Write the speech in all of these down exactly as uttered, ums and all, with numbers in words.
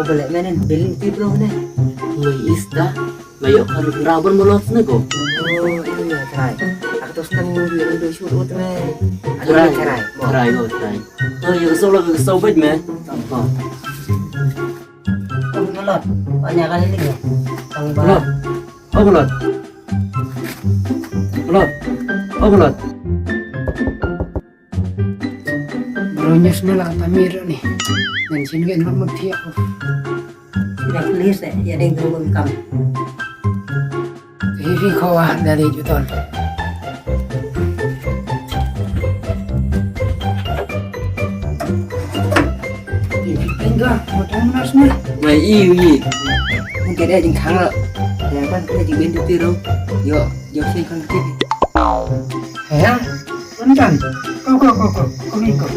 Boleh mainin bilin ti bro ne. Wei ista. Wei yok kan rawan molot ne go. Oh, ini ya try. Aku terus kan ini dulu shoot ut ne. Aku try. Try. Try go try. Oh, ya so la so bait me. Oh. Oh, molot. Banyak kali ni. Tang ba. Molot. Oh, molot. Molot. Oh, molot. Bro nyus ne la tamir ni. Ngan sin gen lam mut thiah. Sida please eh, ya deng bro bun kam. Hivi khawa dari juton. Enggak, mau tahu mana sini? Mai i i. Mungkin ada jing khang lo. Yang kan kita jing bentuk tiru. Yo, yo sih kan kita. Ya. Wan kan? Ko, ko, ko, ko. Ko, ko.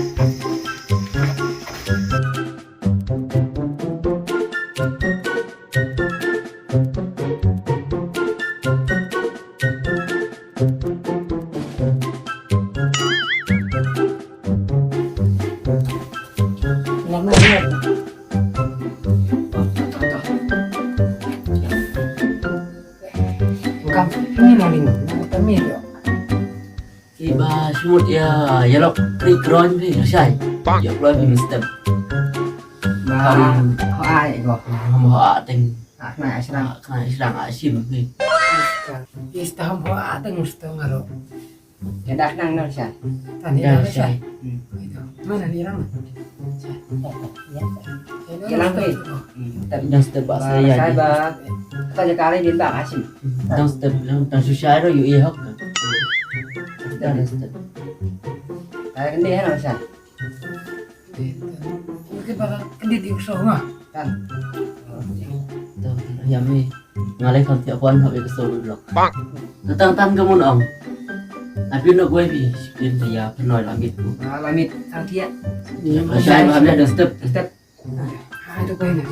Lama ya. Bukan ini lagi, bukan ini. Kiba shmut ïa, ïa lok kri kron phi shai. Ïa kloi phi mestep. Ba, ho ai go. Ho a teng. Ah, khnai shrang. Ah, khnai shrang a shim phi. Ista ho a teng sto ngaro. Ïa dak nang no shai. Tani no shai. Mana ni rang? Ïa lang phi. Dang step ba sa ïa. Ba. Ka ïa ka ri din ba ka shim. Dang step lang dang shu shai ro yu i hok. Dang step. Ka ri din ha sa. Mungkin ba ka ri din so ma. Kan. Dang ya me. Ngalai kam tiap wan hok ïa ka so blok. Tang tang ka mun ong. Abi no goi bi. Skin ya pernoi lamit ku. Ah, lamit tang tiap. Shai ba dang step. Step. Hai tu kau ini.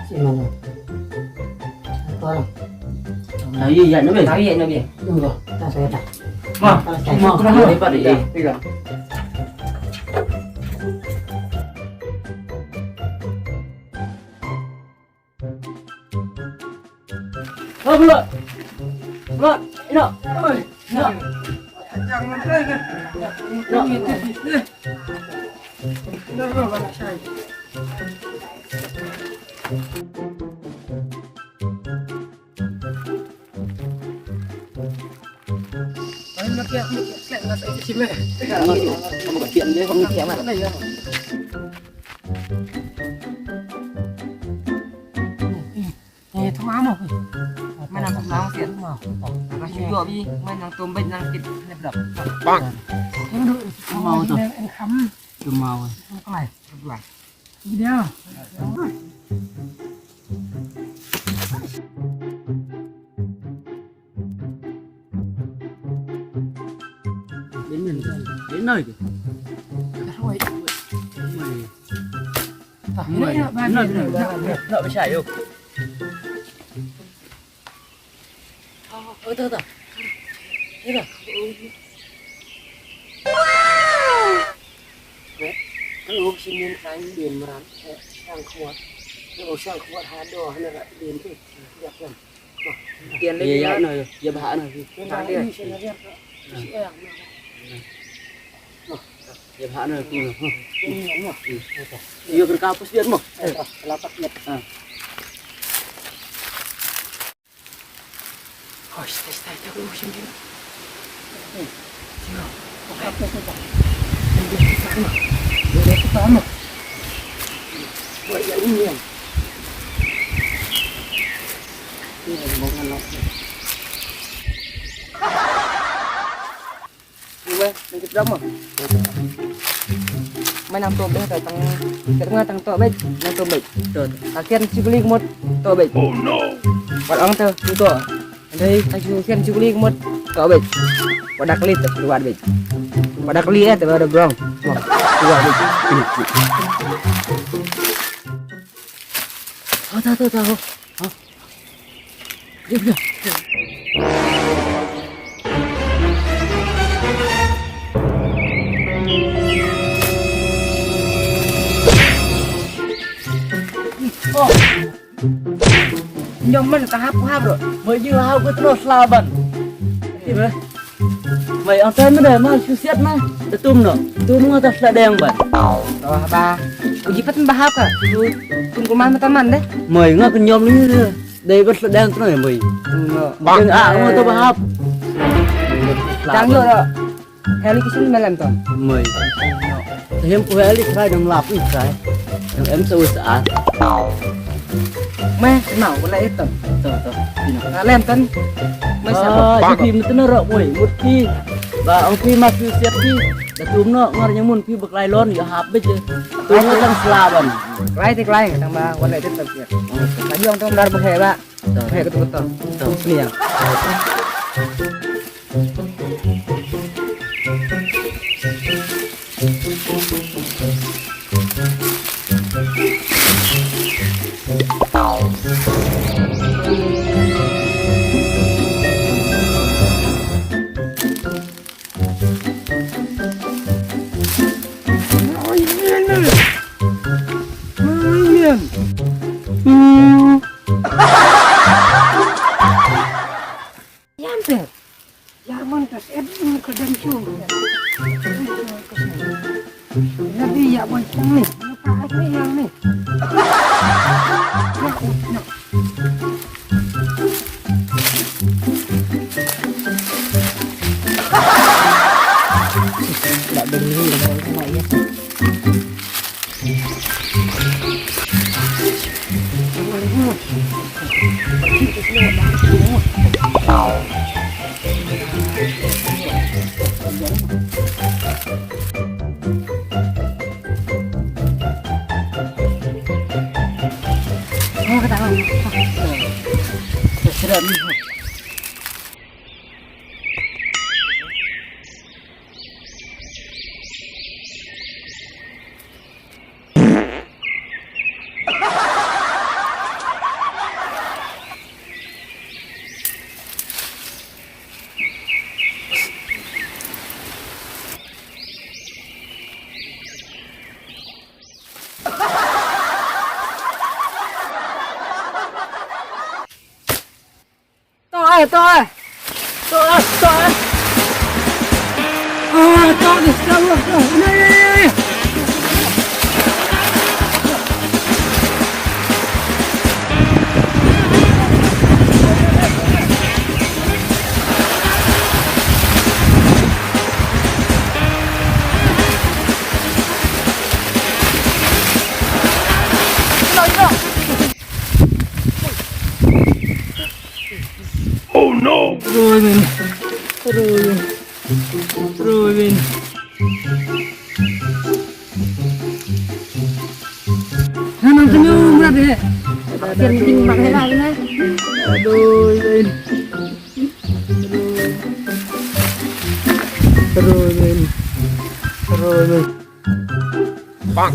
Si mana? Apa? Tahu ya, ya, nabi. Tahu ya, nabi. Tunggu, tak saya tak. Ma, tak saya ma, tak. Lepas dia. Tiga. Oh, belak. Belak. Ina. Oi, ina. Jangan lagi. Ina. Ina, ina, ina. Ai, mati aku, mati aku, nggak saya sih, meh. Kamu kesian deh, kamu kesian. Mana ya? Eh, tong amo. Mana tong amo sian? Mana sujok bi, mana nang tombek nang kit ne blok. Bang. Mau tu. Mau. Kelai. Kelai. Dia. Ini, ini lagi. Woi. Woi. Woi. Nak, nak, nak, nak, nak, nak, nak. Oh, oh, dah, dah. Ni dah. Kan oh, sini kan dia merang. Eh, sang kuat. Oh, sang kuat hado, hana rak dia tu. Dia kan. Tian lagi. Ya, ya, no, ya, ya, bahak no. Tian lagi, sini dia. Si eh, no. Ya, bahak no, tian no. Tian no. Yo, kena kapus dia mo. Eh, lapak dia. Ah. Oh, stai, stai, stai, oh, sini, sini. Sini. Apa tu, Pak? Ini dia, kita sama. Dia, dia, kita sama. Buat yang ini, yang. Ini rombongan lagi. Iwe, nang kit drama. Mai nang to bej tang. Kat nga tang to bej, nang to bej. To. Ka kian chukli kmut to bej. Oh no. Wat ang to, to. Dei ka chu kian chukli kmut to bej. Wat dak lit to wat bej. Wat dak lit eh to wat brong. To wat bej. Oh, to, to, to. Ha? Dia, dia. Nyom man ka hap hap ro. Mo ji hap ko tro slaban. Ti ba. Mai ang tai ma da ma shu siat ma. Da tum no. Tum nga ta sla deng ban. Toh ba. Uji pat ba hap ka. Tum ko man mata man de. Mai nga ka nyom ni de. Dei ba sla deng tro mai. Tum no. Deng a nga ta ba hap. Tang yo ro. Heli kisin melem ton. Mai. Hem ko heli trai dang lap i trai. Dang em sa us a. Mai, nau ko la iton. To to. Ina. Ka lem ton. Mai sa ba. Ah, pi mutna ro moi, mut pi. Ba ong pi ma pi siat pi. Da tum no ngar nyamun pi bak lai lon ya hap bej. Tum no tang slaban. Lai tik lai tang ba wala iton siat. Ka jong tang dar bak he ba. He ka tu ka to. Sini ya. Yan te. Yaman tas et mun ka dan chu. Nabi ya boy tang ni. Apa asli yang ni? Ya, ya. Nak beli dengan sama ya. To ai, to ai. To ai, to ai. Ah, to ai, to ai, to ai. Ai, ai, ai, ai. Oh no! Ruin. Ruin. Ruin. Hana kena umrah deh. Aduh, Ruin. Ruin. Ruin. Bang.